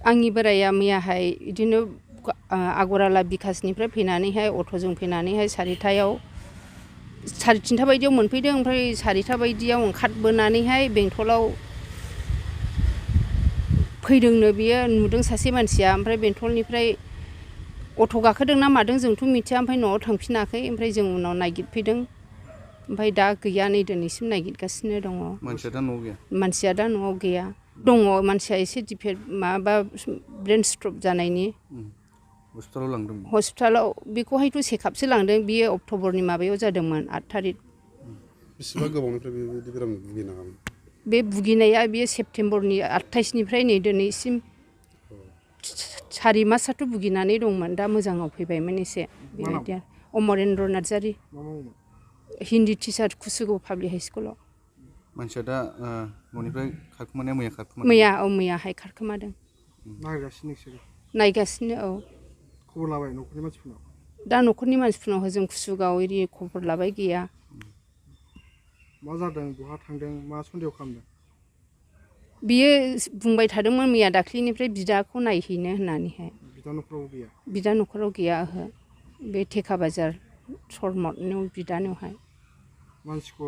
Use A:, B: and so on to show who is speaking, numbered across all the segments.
A: आंनि बोराया मैयाहाय बिदिनो आगराला बिकासनिफ्राय फैनानैहाय अट'जों फैनानैहाय 4टायाव 3:30 बायदियाव मोनफैदों ओमफ्राय 4टा बायदियाव ओंखारबोनानैहाय बेंटलाव फैदोंनो बियो नुदों सासे मानसिया ओमफ्राय बेंटलनिफ्राय अट' गाखोदों ना मादों जोंथ' मिथिया ओमफ्राय न'आव थांफिनाखै ओमफ्राय जों उनाव नागिरफैदों ओमफ्राय दा गैया नै दिनैसिम नागिरगासिनो दङ
B: मानसिया दा न'आव गैया
A: मानसिया दा न'आव गैया दङ मानसिया एसे माबा ब्रेन स्ट्रक जानायनि
B: हस्पिटालाव लांदों
A: हस्पिटालाव बेखौहायथ' चेकआपसो लांदों बियो अक्ट'बरनि माबायाव जादोंमोन 8 थारिख
C: बेसेबां गोबावनिफ्राय बेबायदि बेराम भुगिनाङामोन
A: बे भुगिनाया बियो सेप्तेम्बरनि 28निफ्राय नै दिनैसिम 4 मासआथ' भुगिनानै दंमोन दा मोजाङाव फैबायमोन एसे बेबायदि अमरेन्द्र नार्जारि हिन्दी टिचार कुसुगाव पाब्लिक हाइ स्कुलाव
B: मानसिया दा न'निफ्राय खारखोमानाया मैया खारखोमादों
A: मैयाहाय खारखोमादों नायगासिनो औ
C: खबर लाबाय न'खरनि मानसिफोरनाव
A: दा न'खरनि मानसिफोरनाव जों कुसुगाव एरि खबर लाबाय गैया
C: मा जादों बहा थांदों मा सन्देह खालामदों
A: बियो बुंबाय थादोंमोन मैया दाख्लिनिफ्राय बिदाखौ नायहैनो होननानैहाय बिदा न'खराव गैया ओहो बे थेखा बाजार सरमतनियाव बिदानियावहाय
C: मानसिखौ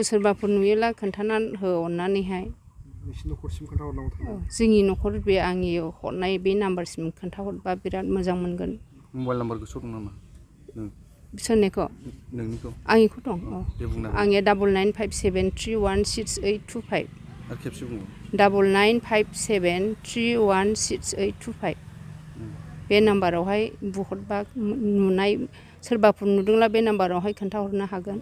A: सोरबाफोर नुयोला खोन्थानानै हो अननानैहाय
C: नोंसिनि न'खरसिम खोन्थाहरनांगौ
A: जोंनि न'खर बे आंनि हरनाय बे नाम्बारसिम खोन्थाहरबा बिराद मोजां मोनगोन
B: मबाइल नाम्बार गोसोआव दं नामा
A: सोरनिखौ
B: नोंनिखौ
A: आंनिखौ दं औ
B: दे बुंना
A: आंनिया 9957316825
B: आरो खेबसे बुङो
A: 9957316825 बे नाम्बारावहाय बुहरबा नुनाय सोरबाफोर नुदोंला बे नाम्बारावहाय खोन्थाहरनो हागोन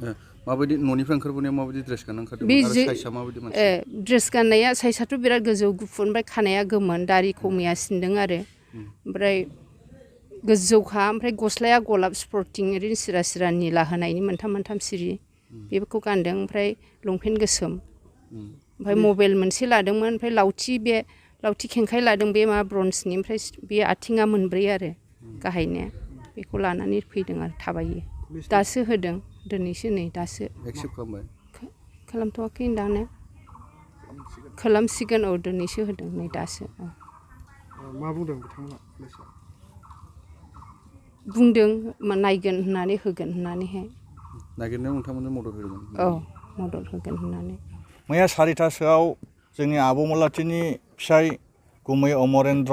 B: माबायदि न'निफ्राय ओंखारबोनायाव माबायदि ड्रेस गानना ओंखारदोंमोन आरो साइजआ माबायदि मानसि
A: ड्रेस गाननाया साइजआथ' बिराद गोजौ गुफुर ओमफ्राय खानाया गोमोन दारिखौ मैया सिनदों आरो ओमफ्राय गोजौखा ओमफ्राय गस्लाया गलाब स्पर्टिं ओरैनो सिरा सिरा निला होनायनि मोनथाम सिरि बेफोरखौ गानदों ओमफ्राय लंपेन्ट गोसोम ओमफ्राय मबाइल मोनसे लादोंमोन ओमफ्राय लावथि खेंखाय लादों बे माबा ब्रन्जनि ओमफ्राय बे आथिङा मोनब्रै आरो गाहायनिया बेखौ लानानै फैदों आरो थाबायो दासो होदों दिनैसो नै दासो
B: एक्सेप्ट खालामबाय
A: खालामथ'वाखै दानो खालामसिगोन औ दिनैसो होदों नै दासो
C: मा बुंदों बिथांमोना पुलिसा
A: बुंदों नायगोन होननानै होगोन होननानैहाय
B: नागिरनायाव नोंथांमोननो मदद होदोंमोन
A: औ मदद होगोन होननानै
D: मैया 4टासोआव जोंनि आब'मलाथिनि फिसाय गुमै अमरेन्द्र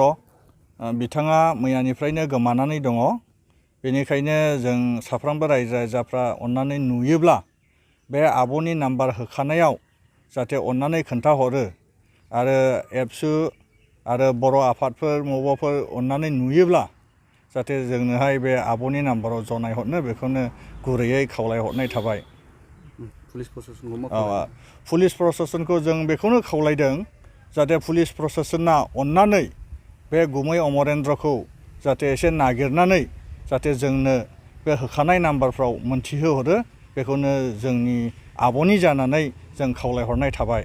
D: बिथाङा मैयानिफ्रायनो गोमानानै दङ बेनिखायनो जों साफ्रोमबो रायजो राजाफ्रा अननानै नुयोब्ला बे आब'नि नाम्बार होखानायाव जाहाथे अननानै खोन्थाहरो आरो एबसु आरो बर' आफादफोर मबाफोर अननानै नुयोब्ला जाहाथे जोंनोहाय बे आब'नि नाम्बाराव जनायहरनो बेखौनो गुरैयै खावलायहरनाय थाबाय पुलिस प्रशासनखौ जों बेखौनो खावलायदों जाहाथे पुलिस प्रशासना अननानै बे गुमै अमरेन्द्रखौ जाहाथे एसे नागिरनानै जाहाथे जोंनो बे होखानाय नाम्बारफ्राव मोनथिहोहरो बेखौनो जोंनि आब'नि जानानै जों खावलायहरनाय थाबाय